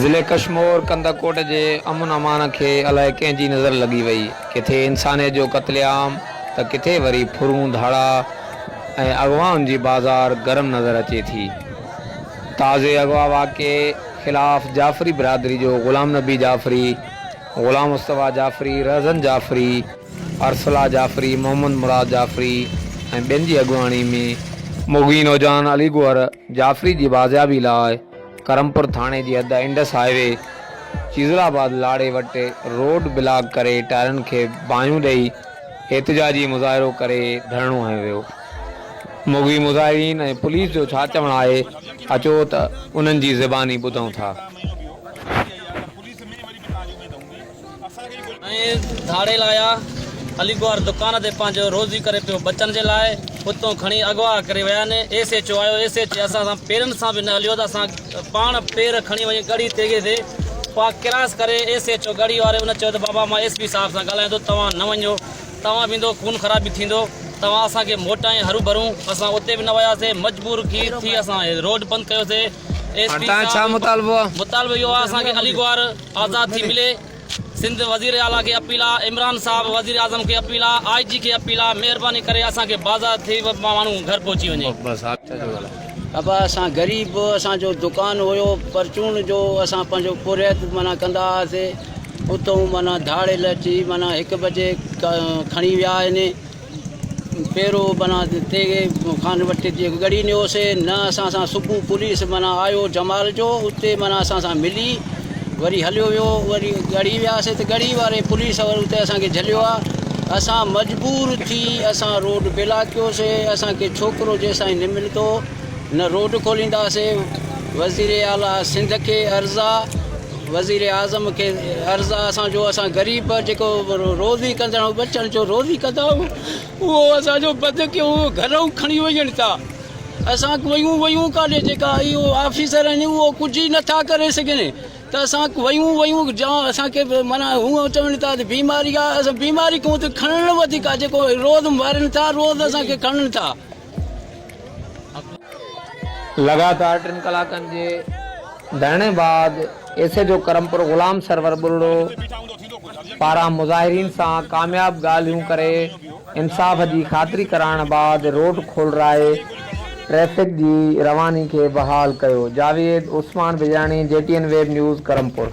ضلعي ڪشمور ڪنڌڪوٽ جي امن امان کي الائي ڪنهن جي نظر لڳي وئي، ڪٿي انسانيت جو قتل عام ته ڪٿي وري ڦرون ڌاڙا ۽ اغوائن جي بازار گرم نظر اچي ٿي. تازي اغوا واقعي خلاف جعفري برادري جو غلام نبي جعفري، غلام مصطفيٰ جعفري، رهزن جعفري، ارسلا جعفري، محمد مراد جعفري ۽ ٻين جي اڳواڻي ۾ مغوي نوجوان علي گوهر جعفري جي بازيابي لاء ڪرمپور ٿاڻي جي حد انڊس هاء وي چيزل آباد لاڙي وٽ روڊ بلاڪ ڪري ٽائرن کي باهيون ڏئي احتجاجي مظاهرو ڪري ڌرڻو هنيو ويو. مغوي مظاهرين ۽ پوليس جو ڇا چوڻ آهي اچو ته انهن جي زباني ٻڌون ٿا. ۽ ڌاڙيل آيا علي گوهر دڪان تي پنهنجو روزي ڪري پيو بچن جي لاء اتون کڻي اغوا ڪري ويا آهن ايس ايڇ او آيو ايس ايڇ اي اسان سان پيرن سان به نه هليو ته اسان پاڻ پير کڻي وڃي ڳڙهي تيغي تي پا ڪراس ڪري ايس ايڇ او ڳڙهي واري ان چيو ته بابا مان ايس پي صاحب سان ڳالهايان ٿو توهان نه وڃو توهان ويندو خون خرابي ٿيندو توهان اسان کي موٽائين هرو ڀرون اسان اتي به نه وياسي مجبور ٿي اسان روڊ بند ڪيوسي ايس پي هاڻ تان ڇا مطالبو آ؟ مطالبو اهو آ اسان کي علي گوهر آزاد ٿي ملي سنڌ وزير اعليٰ کي اپيل آ عمران صاحب وزير اعظم کي اپيل آ آء جي کي اپيل آ مهرباني ڪري اسان کي بازار ٿي ماڻهو گهر پهچي وڃي. ابا اسان غريب اسان جو دڪان هيو پرچون جو اسان پنهنجو پورهيت معنيٰ ڪندا هئاسي اتون معنيٰ ڌاڙيل اچي معنيٰ هڪ بجي کڻي ويا آهن پيرو معنيٰ تيغي خان وٽ جيڪو ڳڙهي نيوسي نه اسان سان صبح پوليس معنيٰ آيو جمال جو اتي معنيٰ اسان سان ملي وري هليو ويو وري ڳڙهي وياسي ته ڳڙهي واري پوليس وري اتي اسان کي جهليو آ اسان مجبور ٿي اسان روڊ بلاڪ ڪيوسي اسان کي ڇوڪرو جيسائين نه ملندو نه روڊ کولينداسي وزير اعليٰ سنڌ کي عرض آ وزير اعظم کي عرض آ اسان جو اسان غريب جيڪو روزي ڪندڙ ٻچن جو روزي ڪندا آهيون اهو اسان جو بند ڪيو اهو گهرئون کڻي وڃن ٿا اسان ويون ويون ڪاڏي جيڪا اهو آفيسر آهن اهو ڪجهه ئي نٿا ڪري سگهن ته اسان ويون ويون جا اسان کي معنيٰ هونء چون ٿا ته بيماري آ اسان بيماري کان ته کڻڻ وڌيڪ آ جيڪو روز مارن ٿا روز اسان کي کڻن ٿا. لڳاتار ٽن ڪلاڪن جي ڌرڻي بعد S H O Karampur Ghulam Sarwar Buriro پاران مظاهرين سان ڪامياب ڳالهيون ڪري انصاف جي خاطري ڪرائڻ بعد روڊ کولرائي ٽريفڪ جي رواني کي بحال ڪيو. Javed Usman Bijani, G T N web news, Karampur.